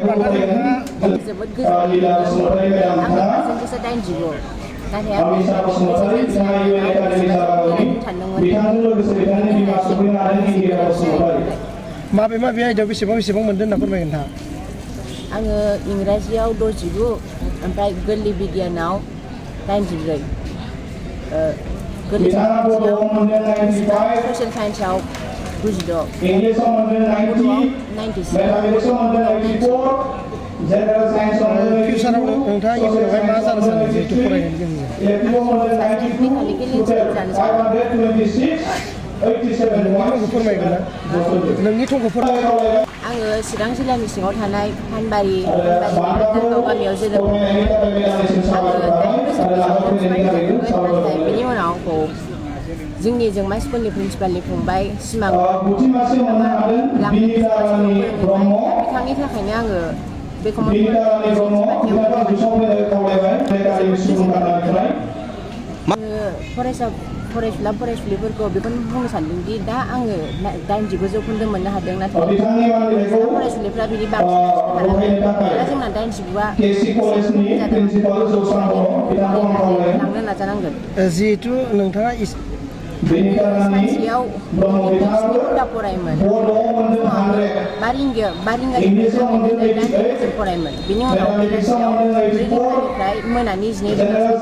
जोबोद गोजोननाय आङो पारसेन्टेजआ 95 नाथाय आं माबे आयदायाव बेसेबां मोनदों होनना फोरमायगोन नोंथाङा? आङो इंराजियाव 69 ओमफ्राय गोरलै बिगियानाव 94 गोरलै ससियेल साइन्सआव 96 फिउचाराव नोंथाङा इयुनावहाय मा जानो सानो जिहेतु फरायनायनि गेजेरजों फोरमायगोन ना नोंनि थंखौ फोरमाय। आङो चिरां जिल्लानि सिङाव थानाय फानबारि गामियाव जोनोम नाथाय बेनि उनाव जोंनि जोंमा स्कुलनि प्रिन्सिपालनि फंबाय सिमां बिथांनि थाखायनो आङो बे फरायसुला फरायसुलिफोरखौ बेखौनो बुंनो सानदोंदि दा आङो 99 जौखोन्दो मोननो हादों नाथाय फरायसुलिफ्रा बिनि बांसिन दा जोंना 99आ लांनो नाजानांगोन। जिहेतु नोंथाङा सानसेयाव फरायोमोन बा रिंगानिफ्राय फरायोमोन बिनि उनाव बेलासियाव 4 रिंगानिफ्राय मोनानि 12 रिंगासिम